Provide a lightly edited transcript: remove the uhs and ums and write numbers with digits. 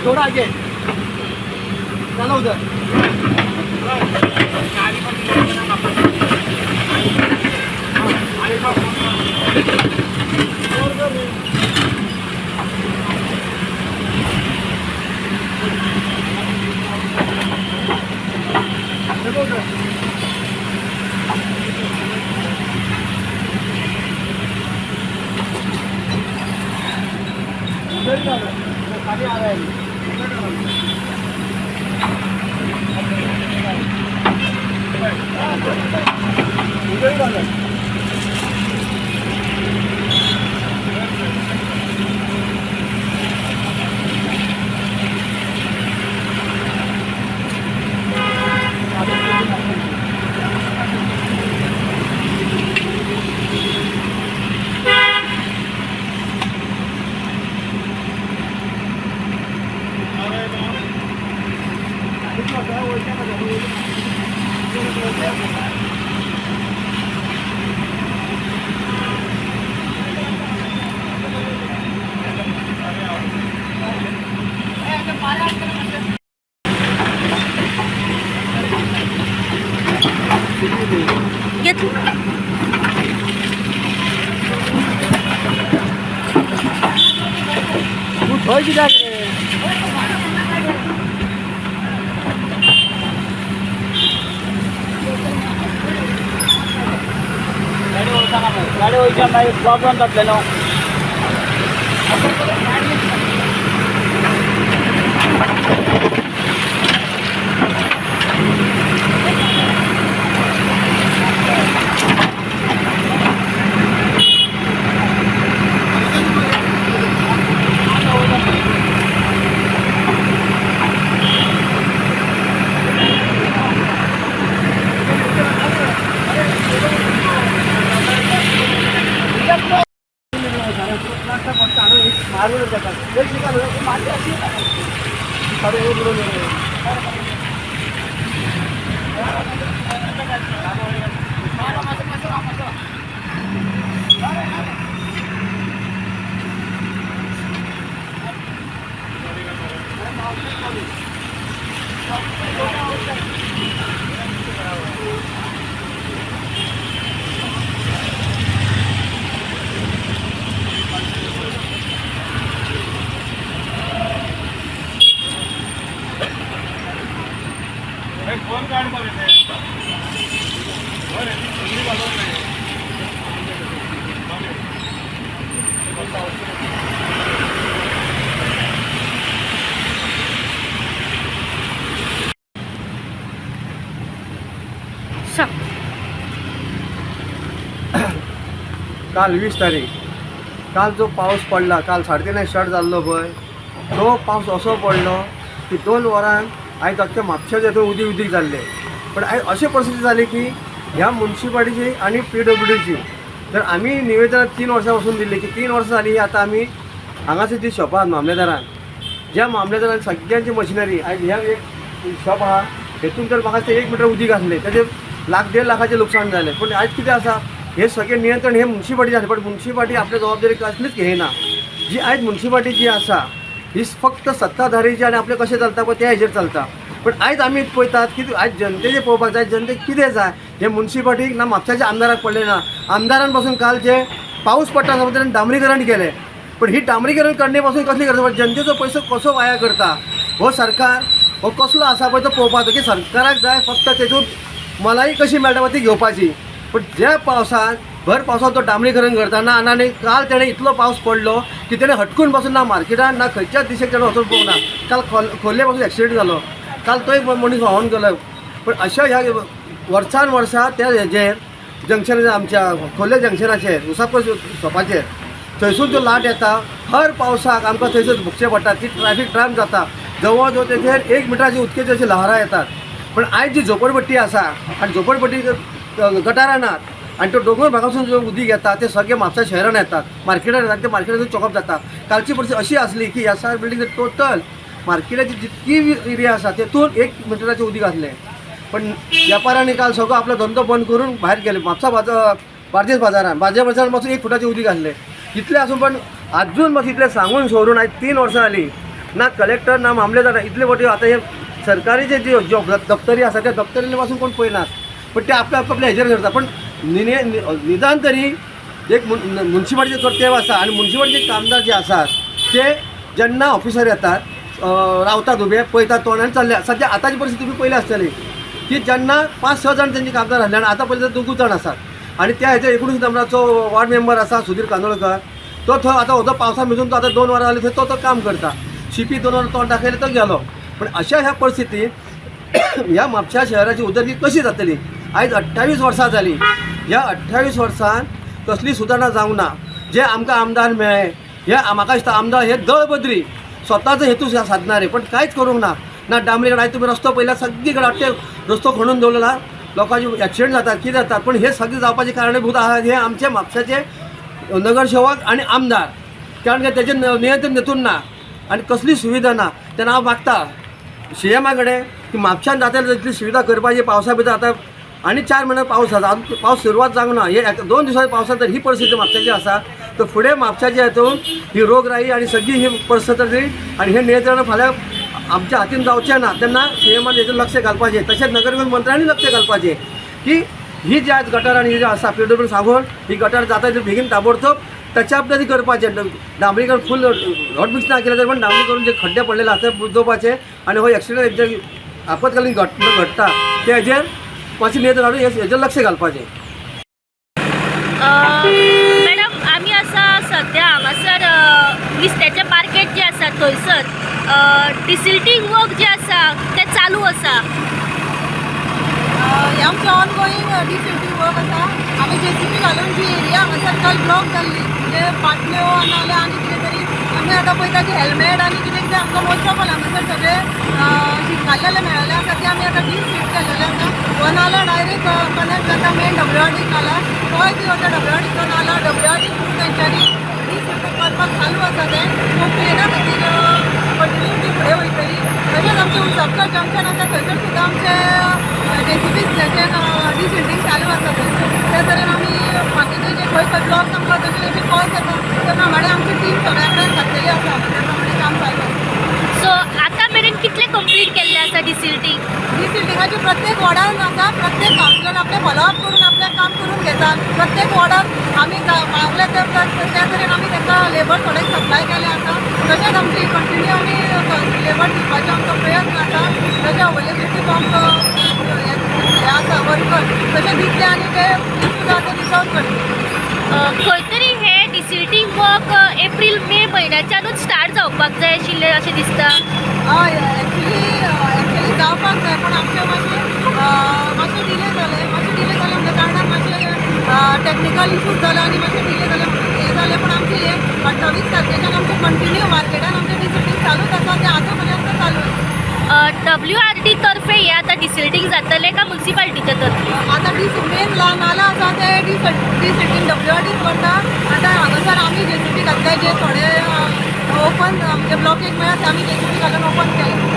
थोड़ा आगे चलो उधर। देखो उधर। उधर ही डालो, वो पानी आ रहा है। उधर डालो। उधर ही डालो। घेतलं। तू थंय कित्याक रे? गाडी वयच्या मागीर प्रॉब्लम जातले न्हू। सांग। काल 20 तारीख, काल जो पावस पडला, काल 3:30 स्टार्ट जाल्लो पळय, तो पावस असो पडलो की 2 वरान आयज अख्ख्या म्हापश्याचे थंय उदीक उदीक जाल्लें। पण आयज अशी परिस्थिती जाली की ह्या मुन्सिपालिटीची आनी पीडब्ल्यूडीची तर आमी निवेदनां 3 वर्सां पासून दिल्ली की 3 वर्सां जाली आतां आमी हांगासर जी शॉपां मामलेदारान, ज्या मामलेदारान सगळ्यांची मशिनरी आयज ह्या एक शॉप आहा हेतून तर म्हाका ते 1 मिटर उदीक आसलें, तेजें लाख देड लाखाचें लुकसाण जालें। पूण आयज कितें आसा, हे सगळें नियंत्रण हे मुन्सिपालिटीचें आसा, पण मुन्सिपालिटी आपली जबाबदारी कसलीच घेयना। जी आयज मुन्सिपालिटी जी आसा ही फक्त सत्ताधारीची आनी आपलें कशें चलता पळय त्या हेजेर चलता। पण आयज आमी पळयतात की आयज जनतेचें पळोवपाक जाय, जनतेक कितें जाय हें मुन्सिपालिटीक ना म्हापशाच्या आमदाराक पडलें ना। आमदारान पासून काल जे पावस पडटा आसतना ताणें डांबरीकरण केलें, पण ही डांबरीकरण करणे पासून कसली करता, जनतेचो पयसो कसो वाया करता हो सरकार, हो कसलो आसा पळय तो पळोवपाचो की सरकाराक जाय फक्त तेतून मलाई कशी मेळटा पळय ती घेवपाची। पण ज्या पावसांत भर पावसांत तो डांबरीकरण करता ना, आनी काल तेणें इतलो पावस पडलो की तेणें हटकून पासून ना मार्केटान ना खंयच्याच दिशेक तेणें वचून पळोवंक ना। काल खोर्ले पासून एक्सिडंट जालो, काल तो एक मनीस व्हांवून गेलो। पण अशा ह्या वर्सान वर्सा त्या हेजेर जंक्शनाचेर, आमच्या खोर्ले जंक्शनाचेर उसापूर शॉपाचेर थंयसून जो लाट येता हर पावसाक आमकां थंयसर भोगचें पडटा की ट्रॅफीक ट्राम जाता, जवळ जवळ तेचेर 1 मिटराची उदकेची अशी लहरां येतात। पण आयज जी झोपडपट्टी आसा आनी झोपडपट्टी गटारां नात आनी तो दोंगर भागासून जो उदीक येता ते सगळे म्हापसा शहरान येतात, मार्केटान येतात, ते मार्केटान चोकप जाता। कालची परिस्थिती अशी आसली की एस आर बिल्डींग टोटल मार्केटाची जितकी एरिया आसा तेतून 1 मिटराचें उदीक आसलें। पण वेपाऱ्यांनी काल सगळो आपलो धंदो बंद करून भायर गेले। म्हापसा बाजार, बार्देस बाजारान, बार्देस बाजारान पासून 1 फुटाचें उदीक आसलें। इतलें आसून पण आजून म्हाका इतलें सांगून सोडून आयज 3 वर्सां जालीं ना कलेक्टर ना मामलेदार. इतले मोटे आतां हे सरकारी जे जे दप्तरी आसा त्या दप्तरीने पासून कोण पळयनात, पण ते आपल्या आपल्या हेजेर करता. पण निदान तरी एक मुन्सिपालिटीचें कर्तव्य आसा आनी मुन्सिपालिटीचे कामदार जे आसात ते जेन्ना ऑफिसर येतात, रावतात उबे, पळयतात तोंड आनी चल्ले. सद्या आतांची परिस्थिती तुमी पळयली आसतली की जेन्ना 5-6 जाण तेंचे कामदार आसले आनी आतां पळयता दोगूच जाण आसात. आनी त्या हेचेर 19 नंबराचो वॉर्ड मेंबर आसा सुधीर कांदोळकर, तो थंय आतां हो पावसा भिजून तो आतां 2 वरां जालीं थंय तो तो काम करता. शिपी 2 वरां तोंड दाखयलें तो गेलो. पण अशा ह्या परिस्थितीत ह्या म्हापशा शहराची उदरगत कशी जातली? आयज 28 वर्सां जालीं, ह्या 28 वर्सान कसली सुदारणा जावंक ना. जे आमकां आमदार मेळ्ळे हे म्हाका दिसता आमदार हे दळबद्री स्वताचो हेतू सादणारे, पण कांयच करूंक ना. ना डांबरीकरण, आयज तुमी रस्तो पळयल्यार सगळी कडेन अट्टे रस्तो खणून दवरला, लोकांचे एक्सिडंट जातात, कितें जातात. पण हे सगळें जावपाचें कारणीभूत आहा हे आमचे म्हापशाचे नगरसेवक आनी आमदार, कारण की तेजें नियंत्रण हेतून ना आनी कसली सुविधा ना. तेन्ना हांव मागता सीएमा कडेन की म्हापशान जाता तितली सुविधा करपाची. पावसा भितर आतां आनी 4 म्हयने पावस आसा, आजून पावस सुरवात जावंक ना. हे 2 दिसांनी पावसान तर ही परिस्थिती म्हापशाची आसा, तर फुडें म्हापशाच्या हितून ही रोगराई आनी सगळी ही परिस्थिती जातली आनी हे नियंत्रण फाल्यां आमच्या हातीन जावचें ना. तेन्ना सीएमान हेजेर लक्ष घालपाचें, तशेंच नगरविकास मंत्र्यांनी लक्ष घालपाचें की ही जी आज गटार आनी ही जी आसा पीडब्ल्यू सांगून ही गटार जाता ती बेगीन ताबडतोब टचअप तरी करपाचें. डांबरीकरण फूल हॉट मिक्स ना केलें तरी पण डांबरी करून जे खड्डे पडलेले आसा ते बुजोवपाचे आनी हो एक्सिडंट जे आपत्कालीन घटना घडटा ते हेजेर मातशें नियंत्रण हाडून हेजेर लक्ष घालपाचें. मॅडम, आमी आसा सद्या हांगासर नुस्त्याचें मार्केट जें आसा थंयसर डिसिल्टींग वर्क जें आसा तें चालू आसा. हे आमचें ऑनगोईंग डिसिल्टींग वर्क आसा. आमी जेसीबी घालून जी एरिया हांगासर काल ब्लॉक जाल्ली, म्हणजे बाटल्यो नाल्यार आनी कितें तरी, आमी आतां पळयता की हेल्मेट आनी कितें कितें आमकां मोस्ट ऑफ ऑल हांगासर सगळें शिटकाडलेलें मेळ्ळेलें आसा, तें आमी आतां डिसिल्ट केलेलें आसा. हो नाला डायरेक्ट कनेक्ट जाता मेन डब्ल्यू आर डी नाला, तोय बी वता डब्ल्यू आर डीचो नाला. डब्ल्यू आर डी थ्रू तेंच्यांनी डिसिल्ट करपाक चालू आसा. तें सो प्लेना खातीर कंटिन्युटी फुडें वयतली. तशेंच आमचें उसापकर जंक्शन आसा थंयसर सुद्दां आमचें जेसीबी डिसिल्टींग चालू आसा थंयसर. त्या तरेन आमी बाकीचे जे खंय खंय ब्लॉक आमकां तशे तशे कॉल्स येता त्या प्रमाणे आमची टीम सगळ्या कडेन घातलेली आसा, त्या प्रमाणे काम चालू आसा. सो आतां मेरेन कितलें कंप्लीट केल्लें आसा डिसिल्टींग? डिसिल्टिंगाची प्रत्येक वॉर्डान आसा, प्रत्येक कावन्सिलर आपलें फॉलोअप करून आपलें काम करून घेता. प्रत्येक वॉर्डान आमी मागले त्या तरेन आमी तांकां लेबर थोडे सप्लाय केले आसा. तशेंच आमची कंटिन्यू आमी लेबर दिवपाचो आमचो प्रयत्न आसा. तशें अवेलेबिलिटी ऑफ हे आसा वर्कर तशें दितले आनी ते इश्यूज आसा ते रिजॉल्व करतले. खंय तरी हें डिसिल्टींग वर्क एप्रील मे म्हयन्याच्यानूच स्टार्ट जावपाक जाय आशिल्लें अशें दिसता. हय, एक्चुली एक्चुली जावपाक जाय, पूण आमचें मातशें मातशें डिले जालें. मातशें डिले जालें म्हणजे कारणान मातशें टॅक्निकल इशूज जाले आनी मातशें डिले जालें हें जालें. पूण आमचें हें 28 तारखेच्यान आमचें कंटिन्यू मार्केटान आमचें डिसिल्टींग चालूच आसा, तें आतां पर्यंत चालू आसा. डब्ल्यू आर डी तर्फे हें आतां डिसिल्टींग जातलें काय मुन्सिपालिटीच्या तर्फे? आतां डिस मेन नाला आसा ते डिसिल्टींग डब्ल्यू आर डी करता. आतां हांगासर आमी जेसीबी घातले, जे थोडे ओपन म्हणजे ब्लॉकेज मेळ्ळा ते आमी जेसीबी घालून ओपन केले.